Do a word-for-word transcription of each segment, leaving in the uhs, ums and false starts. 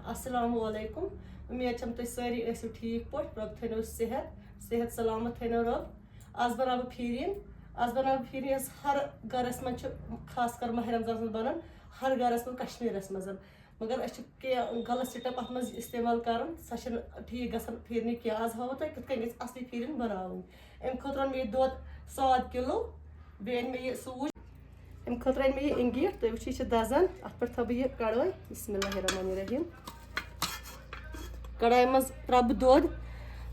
السلام علیکم۔ امید چھم تُہۍ سٲری ٲسِو ٹھیٖک پٲٹھۍ، رۄب تھٲینو صحت، صحت سلامت تھٲینو رۄب۔ آز بناو بہٕ پھیٖرِن۔ آز بناو بہٕ پھیٖرِن یۄس ہر گرس منٛز چھِ، خاص کر ماہ رمضانس منٛز بنان، ہر گرس منٛز کشمیرس منٛز۔ مگر أسۍ چھِ کینٛہہ غلط سٹیپ اتھ منٛز استعمال کران، سۄ چھنہٕ ٹھیٖک گژھان پھیٖرنہِ کینٛہہ۔ آز ہاوو تۄہہِ کِتھ کٔنۍ گژھِ اصلی پھیٖرِن بناوٕنۍ۔ امہِ خٲطرٕ اوٚن مےٚ یہِ دۄد ساد کِلو، بیٚیہِ أنۍ مےٚ یہِ سوٗجۍ۔ امہِ خٲطرٕ أنۍ مےٚ یہِ اِنگیٖٹھ، تُہۍ وٕچھِو، یہِ چھِ دَزان۔ اَتھ پٮ۪ٹھ تھاوٕ بہٕ یہِ کڑٲے۔ بسم اللہ الرحمن الرحیم۔ کڑایہِ منٛز ترٛاوٕ بہٕ دۄد۔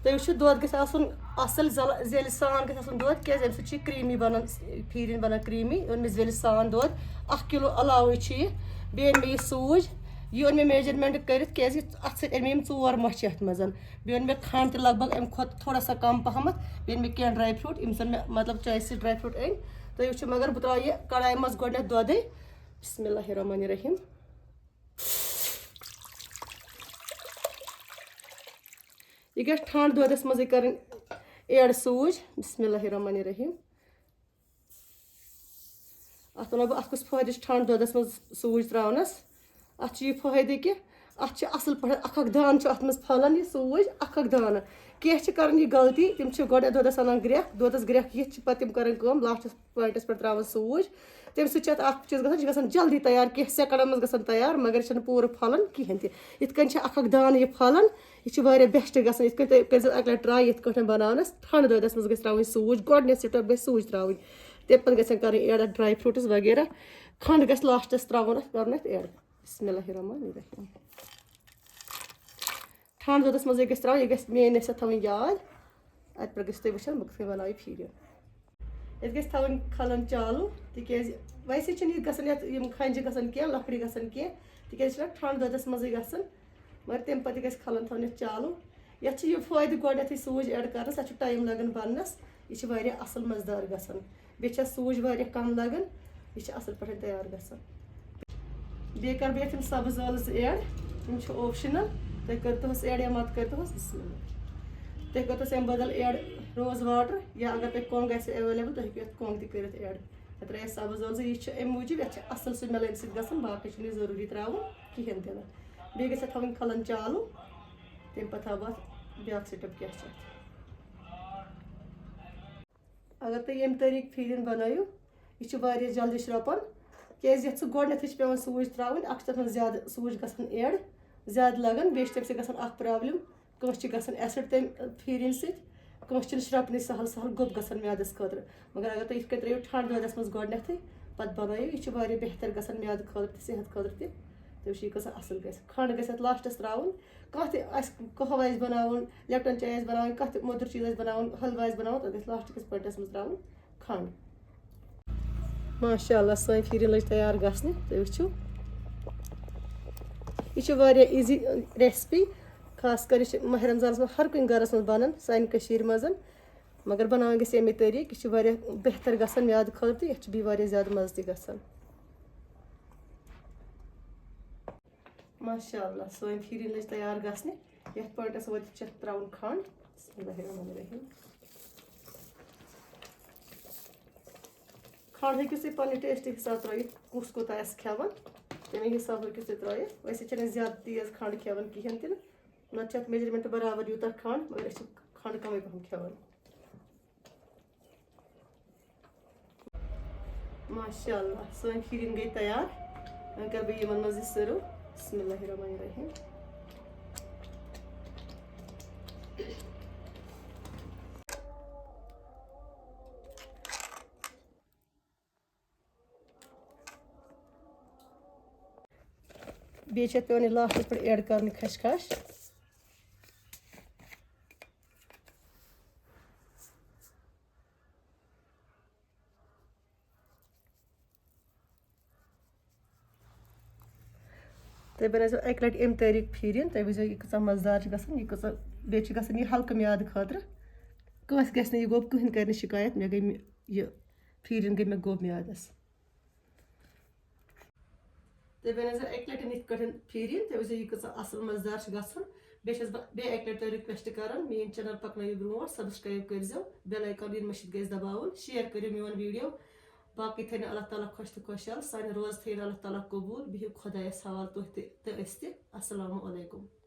تُہۍ وٕچھِو، دۄد گژھِ آسُن اَصٕل زل-، زیٚلہِ سان گژھِ آسُن دۄد، کیٛازِ اَمہِ سۭتۍ چھِ یہِ creamy بَنان، پھیٖرِن بَنان creamy۔ اوٚن مےٚ زیٚلہِ سان دۄد، اَکھ کِلوٗ علاوٕے چھُ یہِ۔ بیٚیہِ أنۍ مےٚ یہِ سوٗجۍ، یہِ اوٚن مےٚ measurement کٔرِتھ، کیٛازِ اَتھ سۭتۍ اَمہِ یِم ژور مۄچہِ اَتھ منٛز۔ بیٚیہِ اوٚن مےٚ کھنٛڈ تہِ لگ بگ اَمہِ کھۄتہٕ تھوڑا سا کم پہمتھ۔ بیٚیہِ أنۍ مےٚ کینٛہہ dry fruit، یِم زن مےٚ مطلب choice dry fruit أنۍ۔ تُہۍ وٕچھِو، مگر بہٕ ترٛاوٕ یہِ کڑایہِ منٛز گۄڈٕنٮ۪تھ دۄدٕے۔ بسم اللہ الرحمن الرحیم۔ یہِ گژھِ ٹھنٛڈ دۄدس منٛزٕے کرٕنۍ add سوٗجۍ۔ بسم اللہ الرحمن الرحیم۔ اَتھ وَنو بہٕ، اَتھ کُس فٲیدٕ چھُ ٹھنٛڈ دۄدَس منٛز سوٗجۍ ترٛاونَس؟ اَتھ چھُ یہِ فٲیدٕ کہِ اَتھ چھِ اَصٕل پٲٹھۍ اَکھ اَکھ دانہٕ چھُ اَتھ منٛز پھۄلان، یہِ سوٗجۍ اَکھ اَکھ دانہٕ۔ کینٛہہ چھِ کَران یہِ غلطی، تِم چھِ گۄڈٕنٮ۪تھ دۄدَس اَنان گرٛٮ۪کھ، دۄدَس گرٛٮ۪کھ یِتھ چھِ پَتہٕ تِم کَران کٲم، لاسٹَس پوینٹَس پٮ۪ٹھ ترٛاوان سوٗجۍ۔ تَمہِ سۭتۍ چھِ اَتھ اَکھ چیٖز گژھان، یہِ چھِ گژھان جلدی تیار، کینٛہہ سٮ۪کنڈَن منٛز گژھان تیار، مگر یہِ چھَنہٕ پوٗرٕ پھۄلان کِہیٖنۍ تہِ۔ یِتھ کٔنۍ چھِ اَکھ اَکھ دانہٕ یہِ پھۄلان، یہِ چھِ واریاہ best گژھان۔ یِتھ کٔنۍ تُہۍ کٔرۍزیو اَکہِ لَٹہِ try یِتھ کٲٹھۍ بَناونَس۔ ٹھنٛڈٕ دۄدَس منٛز گژھِ ترٛاوٕنۍ سوٗجۍ، گۄڈٕنٮ۪تھ step گژھِ سوٗجۍ ترٛاوٕنۍ۔ تَمہِ پَتہٕ گژھن کَرٕنۍ add اَتھ dry fruits وغیرہ۔ کھنٛڈ گژھِ لاسٹَس ترٛاوُن اَتھ، کَرُن اَتھ add۔ بسم اللہ الرحمن الرحیم۔ ٹھنٛڈٕ دۄدَس منٛزٕے گژھِ ترٛاوُن، یہِ گژھِ میٛٲنۍ نصیحت تھاوٕنۍ یاد۔ اَتہِ پٮ۪ٹھ گٔژھِو تُہۍ وٕچھان بہٕ کِتھ کٔنۍ بَناوٕ یہِ پھیٖرِتھ۔ ییٚتہِ گژھِ تھاوٕنۍ کھَلَن چالوٗ، تِکیٛازِ ویسے چھِنہٕ یہِ گژھان یَتھ، یِم کھَنجہِ گژھان کینٛہہ، لۄکٕٹۍ گژھان کینٛہہ، تِکیٛازِ یہِ چھُنہ ٹھنٛڈٕ دۄدَس منٛزٕے گژھان۔ مگر تَمہِ پَتہٕ تہِ گژھِ کھَلَن تھاوُن یَتھ چالوٗ۔ یَتھ چھِ یہِ فٲیدٕ گۄڈٕنٮ۪تھٕے سوٗجۍ add کَرنَس، اَتھ چھُ time لَگان بَننَس، یہِ چھِ واریاہ اَصٕل مَزٕدار گژھان۔ بیٚیہِ چھِ اَتھ سوٗجۍ واریاہ کَم لَگان، یہِ چھِ اَصٕل پٲٹھۍ تیار گژھان۔ بیٚیہِ کَرٕ بہٕ یَتھ یِم سَبٕز ٲلہٕ زٕ add، یِم چھِ optional، تُہۍ کٔرۍتوہَس add یا مَت کٔرۍتوہَس، بسم اللہ۔ تُہۍ کٔرۍتوہَس اَمہِ بدل add rose water، یا اگر تۄہہِ کۄنٛگ آسہِ available، تُہۍ ہیٚکِو یَتھ کۄنٛگ تہِ کٔرِتھ add۔ مےٚ ترٛایے سَبٕز ٲلہٕ زٕ، یہِ چھِ اَمہِ موٗجوٗب، یَتھ چھِ اَصٕل smell اَمہِ سۭتۍ گژھان، باقٕے چھُنہٕ یہِ ضروٗری ترٛاوُن کِہیٖنۍ تہِ نہٕ۔ بیٚیہِ گژھِ اَتھ تھاوٕنۍ کھَلَن چالوٗ، تَمہِ پَتہٕ تھاوٕ بہٕ اَتھ بیٛاکھ step کیٛاہ چھِ اَتھ۔ اگر تُہۍ ییٚمہِ طریٖقہٕ پھیٖرِن بَنٲیِو، یہِ چھِ واریاہ جلدی شرٛوپان، کیٛازِ یَتھ چھِ گۄڈٕنٮ۪تھٕے چھِ پٮ۪وان سوٗجۍ ترٛاوٕنۍ، اَکھ چھِ تَتھ منٛز زیادٕ سوٗجۍ گژھان add، زیادٕ لَگان، بیٚیہِ چھِ تَمہِ سۭتۍ گژھان اَکھ problem، کٲنٛسہِ چھِ گژھان acid تَمہِ پھیٖرِنۍ سۭتۍ، کٲنٛسہِ چھِنہٕ شرٛپنٕے سہل سہل گوٚب گژھان میٛادَس خٲطرٕ۔ مگر اگر تُہۍ یِتھ کٔنۍ ترٛٲیِو ٹھنٛڈٕ دۄدَس منٛز گۄڈٕنٮ۪تھٕے، پَتہٕ بَنٲیِو، یہِ چھِ واریاہ بہتر گژھان میٛادٕ خٲطرٕ تہِ، صحت خٲطرٕ تہِ۔ تُہۍ وٕچھِو، یہِ کۭژاہ اَصٕل گژھِ۔ کھنٛڈ گژھِ اَتھ لاسٹَس ترٛاوُن۔ کانٛہہ تہِ آسہِ، قہوٕ آسہِ بَناوُن، لیپٹن چاے آسہِ بَناوٕنۍ، کانٛہہ تہِ مۄدُر چیٖز آسہِ بَناوُن، حلوٕ آسہِ بَناوُن، تَتھ گژھِ لاسٹ کِس پوینٹَس منٛز ترٛاوُن کھنٛڈ۔ ماشاء اللہ، سٲنۍ پھیٖرِن لٔج تیار گژھنہِ، تُہۍ وٕچھِو۔ یہِ چھِ واریاہ easy recipe، خاص کر یہِ چھِ ماہِ رمضانَس منٛز ہر کُنہِ گَرَس منٛز بَنان سانہِ کٔشیٖرِ منٛز، مگر بَناوٕنۍ گژھِ ییٚمے طریٖقہٕ، یہِ چھِ واریاہ بہتر گژھان میٛادٕ خٲطرٕ تہٕ یَتھ چھُ بیٚیہِ واریاہ زیادٕ مَزٕ تہِ گژھان۔ ماشاء اللہ، سٲنۍ پھیٖرِن لٔج تیار گژھنہِ۔ یَتھ پوینٹَس وٲتِتھ چھِ اَتھ ترٛاوُن کھنٛڈ۔ بسم اللہ الرحمن الرحیم۔ کھنٛڈ ہیٚکِو تُہۍ پننہِ taste حساب ترٛٲیِتھ، کُس کوٗتاہ آسہِ کھٮ۪وان، تَمے حساب ہیٚکِو تُہۍ ترٛٲیِتھ۔ ویسے چھِنہٕ أسۍ زیادٕ تیز کھنٛڈ کھٮ۪وان کِہیٖنۍ تہِ نہٕ، نَتہٕ چھِ اَتھ measurement برابر یوٗتاہ کھنٛڈ، مگر أسۍ چھِ کھنٛڈ کَمٕے پَہَم کھٮ۪وان۔ ماشاء اللہ، سٲنۍ پھیٖرِن گٔے تیار۔ وۄنۍ کَرٕ بہٕ یِمَن منٛز یہِ serve۔ بسم اللہ الرحمن الرحیم۔ بیٚیہِ چھِ اَتھ پٮ۪وان یہِ لاسٹَس پٮ۪ٹھ add کَرنہِ خشخاش۔ تُہۍ بَنٲیزیو اَکہِ لَٹہِ اَمہِ طریٖقہٕ پھیٖرِن، تُہۍ وٕچھزیو یہِ کۭژاہ مَزٕدار چھِ گژھان، یہِ کۭژاہ، بیٚیہِ چھِ گژھان یہِ ہلکہٕ میٛادٕ خٲطرٕ۔ کٲنٛسہِ گژھِ نہٕ یہِ گوٚب، کٕہٕنۍ کَرِ نہٕ شِکایت، مےٚ گٔے مِ-، یہِ پھیٖرِن گٔے مےٚ گوٚب میٛادَس۔ تُہۍ بَنٲیزیو اَکہِ لَٹہِ یِتھ کٲٹھۍ پھیٖرِن، تُہۍ وٕچھزیو یہِ کۭژاہ اَصٕل مَزٕدار چھِ گژھان۔ بیٚیہِ چھَس بہٕ بیٚیہِ اَکہِ لَٹہِ تۄہہِ request کَران، میٛٲنۍ channel پَکنٲیِو برٛونٛٹھ، subscribe کٔرۍزیو، bell icon یِنہٕ مٔشِتھ گژھِ دَباوُن، share کٔرِو میون video۔ باقٕے تھٲینو اللہ تعالیٰ خۄش تہٕ خۄشحال، سانہِ روزٕ تھٲیِن اللہ تعالیٰ قبوٗل۔ بِہِو خۄدایَس حوالہٕ تُہۍ تہِ تہٕ أسۍ تہِ۔ السلام علیکم۔